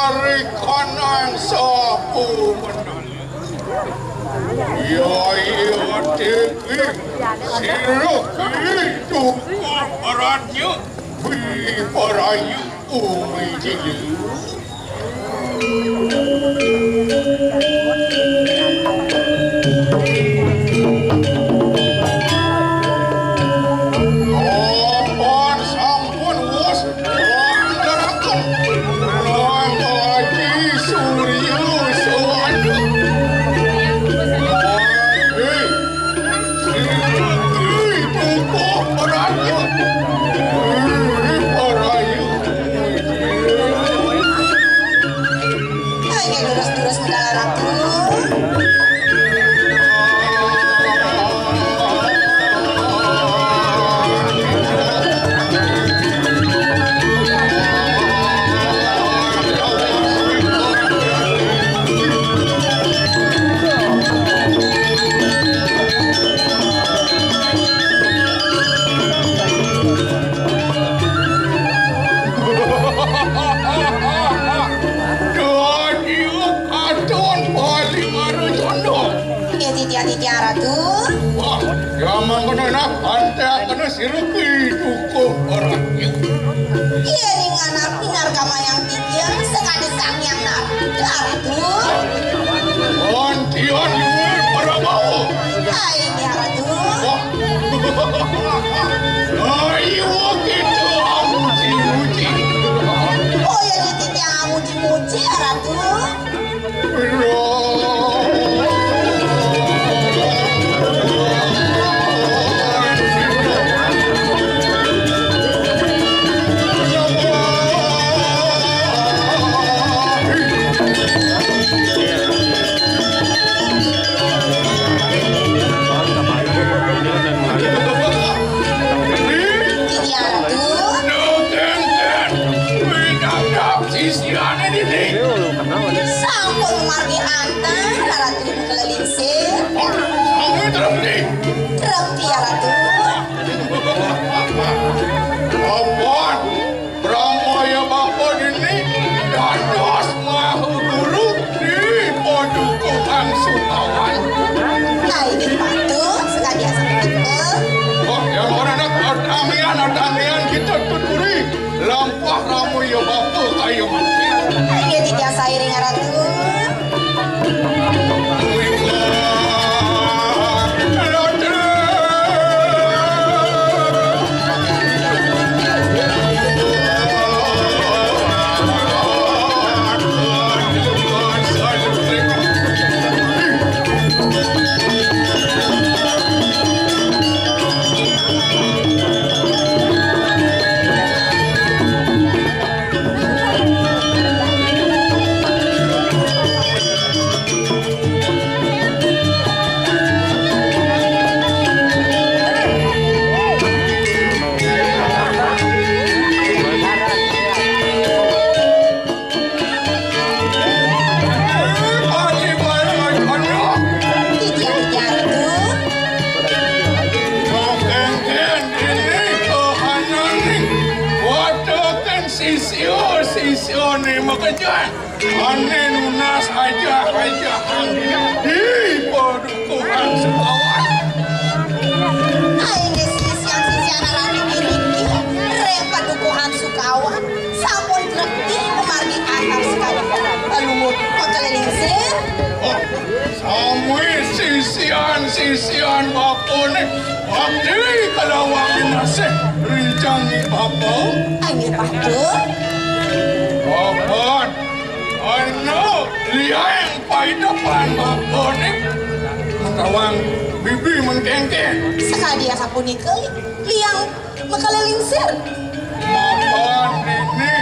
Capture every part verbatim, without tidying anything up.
Ari kanang sapu menali. Ya, iya, Dewi. Sira ki duka paratnya. Wi parayu, ui cilik. Apan sampun wus, wonten Raja Surya Sewata. Hei, hei, hei, pupuh perayu. Hei, perayu. Ayo, durus-durus medal Ratu. Dadi katon Bali Maracana. Nggih, titiang, titiang, Ratu. Wah, ya mangkene nak, antekne sira ki dukuh ora. Yen ing anak minargamayang titiang sakadi Sang Hyang Narada, Ratu. Antian Prabowo. Hai, nggih, Ratu. Wah. Ayo kita amuji-muji. Oh, ya, ya, titiang amuji-muji, ya, Ratu. Iya, Ratu. Duh, Kenten. Kuwi nangkap sisiane dini. Sampun margi antar, Ratu Kelelingsir. Oh, sampun trepti. Trepti, ya, Ratu. Ampun. Pramaya bapa dini dados maha guru di padukuhan Sutawan. Nah, ini patut sekalian sama kita. Wah, yang orang nak tamian, tamian kita tuturi. Lampah ramaya bapa kaya mati. Ini tidak sairing, Ratu. Sisya, sisya ni makejang. Ane nunas aja, aja. Di padukuhan Sukawan. Ayo, sisya, sisya, rame diri. Rem padukuhan Sukawan. Sampun trepti pemargi antar sekali. Lalu, kok keliling sih? Oh, sami sisian-sisian bapane. Bakti kalawan asih rijangi bapa. Ayo, Pak Dul. Papan. Ana liang paidepan bapane. Kalawan bibi mengkengken. Sekadi asapunika liang Makala lingsir. Mapan dini,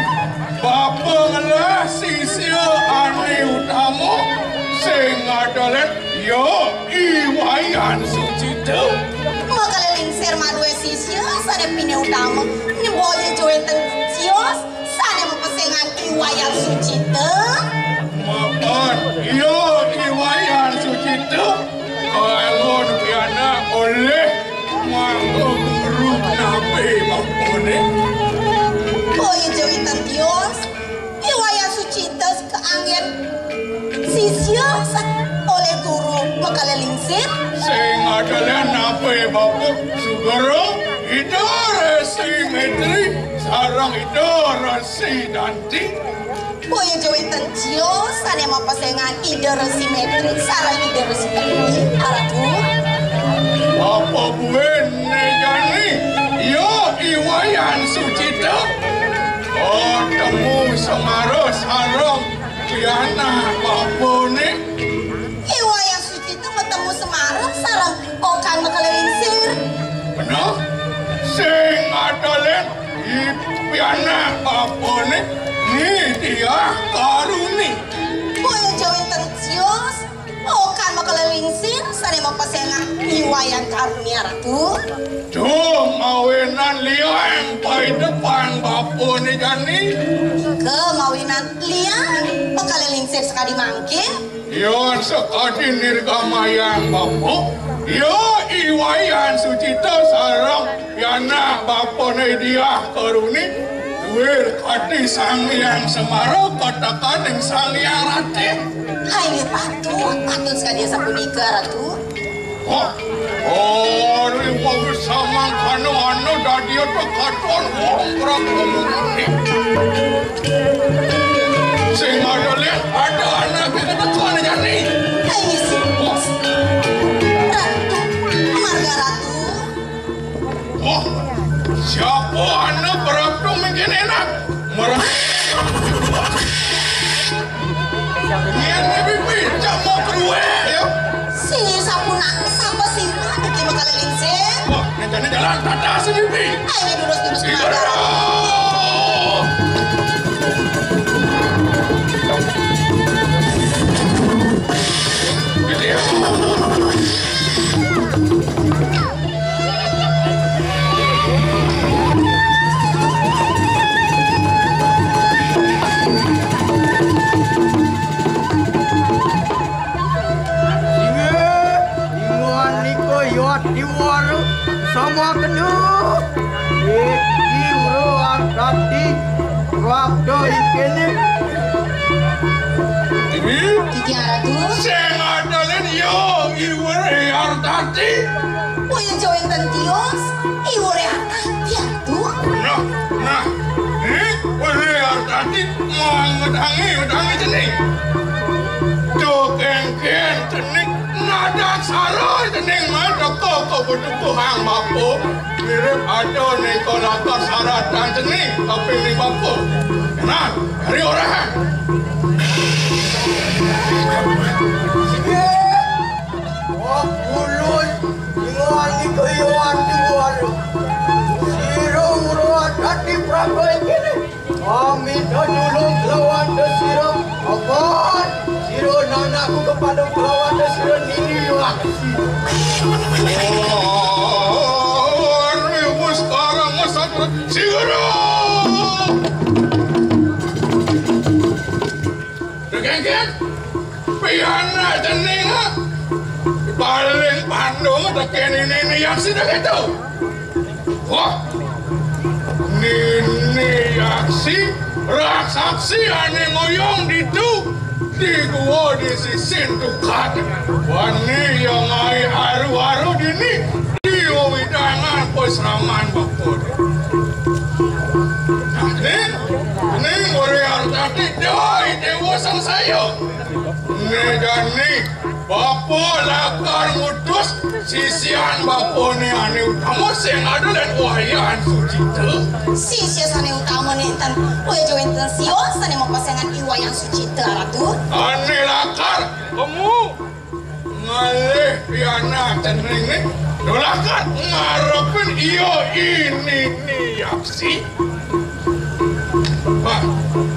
bapa ngelah sisya ane utama, sing adolet ya I Wayan Sucita. Makala lingsir madue sisya sane pine utama, nyeboya jawenten sios sane mapesengan I Wayan Sucita. Mapan, ya I Wayan Sucita. Kalon pianak oleh mangko guru nabi mangkone. Boya jawitan tios, I Wayan Sucita Sisya sa-, olih guru Makala Lingsir. Sing ada lian napi, Bapak? Suguru Ida Resi Metri sareng Ida Resi Danti. Boya ja wénten tios sané mapesengan Ida Resi Metri sareng Ida Resi Danti, Ratu. Apa buin né jani? Ya, I Wayan Sucita. Oh, temu semara sareng pianak bapané. I Wayan Sucita matemu semara sareng Okan Makala Lingsir. Bener? Sing ada lian, I pianak bapané, Ni Diah Karuni. Boya ja wénten tios, Okan Makala Lingsir sané mapesengan I Wayan Karuni, Ratu. Duh, mawinan liang paidepan bapané jani. Nika mawinan liang Makala Lingsir sakadi mangkin. Yén sakadi nirgamayang bapa, ya I Wayan Sucita sareng pianak bapané Diah Karuni, duwir kadi Sang Hyang Semara, katekaning Sang Hyang Ratih. Hai, nggih patut, patut sakadi sapunika, Ratu. Wah, ari wau samangkana ana dadia tekaton wong Prabu Muni. Sing ada lian, ada anaké ketetuan jani. Hai, misi. Wah. Ratu, marga Ratu. Wah, siapa anak Prabu mungkin enak? Merah. Yén pipi cemok ruwé, ya. Si sapunak, sapa sih, Pak? Iki bakal lingsir. Wah, nénténé jalan tata sendiri. Ayo, durus-durus. Iya. Kemana? Iya. Inggih, inguan nika yot diwara sama kena. Iki ura artati prapta ing kéné. Ini? Titiang Ratu. Sing ada lian ya, I Wéré Artati. Boya ja wénten tios, I Wéré Artati, Ratu. Nah, nah, I Wéré Artati mangedangi, ngedangi cening. Duh, kénkén cening, nadak sara cening mah teka ka bedukuhang bapa. Mirip ada nika lakar saratan cening, tapi ning bapa. Nah, dari orang. Wah, ulun, inguan nika iwati waru. Sira ngruat ati prabéh kéné. Amita tulung kelawan sira. Apan sira nanakku kepada kelawan sira nini yo aksi. Oh, ibu sekarang masa sira. Degengget, pianak cening, ah. Paling pandung tekén ini nih aksi dah gitu. Wah, nini yaksi, raksasi ané ngoyong ditu, di gua di sisin tukad. Wani yang ai aru-aru dini, di wewidangan pasraman bakut. Ning, ning Wéré Artati, dai déwa sangsaya. Né jani, bapa lakar ngutus sisian bapané ané utama sing ada lan Wayan Sucita. Sisia sané utama nénten, boya ja wénten sio sané mapesengan I Wayan Sucita, Ratu. Ané lakar kemu ngalih pianak cening né, lakar ngarepin ia ini ni aksi. Wah,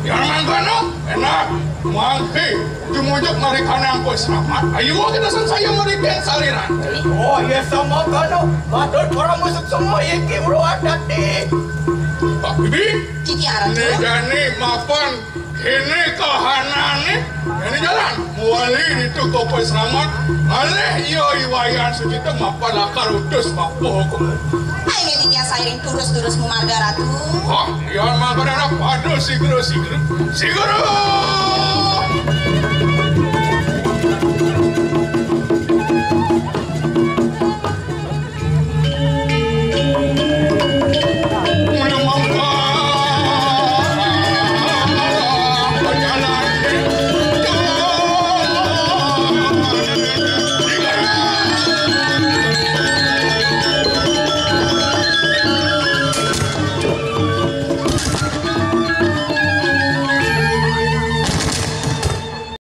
yang mangkono, enak. Mangké, jumujug mari kanang ku selamat. Ayo kita sangsaya mari pian saliran. Oh, iya, sama kano. Matur para musuk semua, iki meruat dadi. Pak Bibi, Kiki arep né tuh. Jani mapan ini kahanané. Ini jalan. Muali itu kopi selamat. Alih iya I Wayan Sucita mapan lakar utus mapuh hukum. Ayo, Kiki sairing turus-turus mumarga Ratu. Wah, iya makan enak. Waduh, sigera, sigera. Sigera.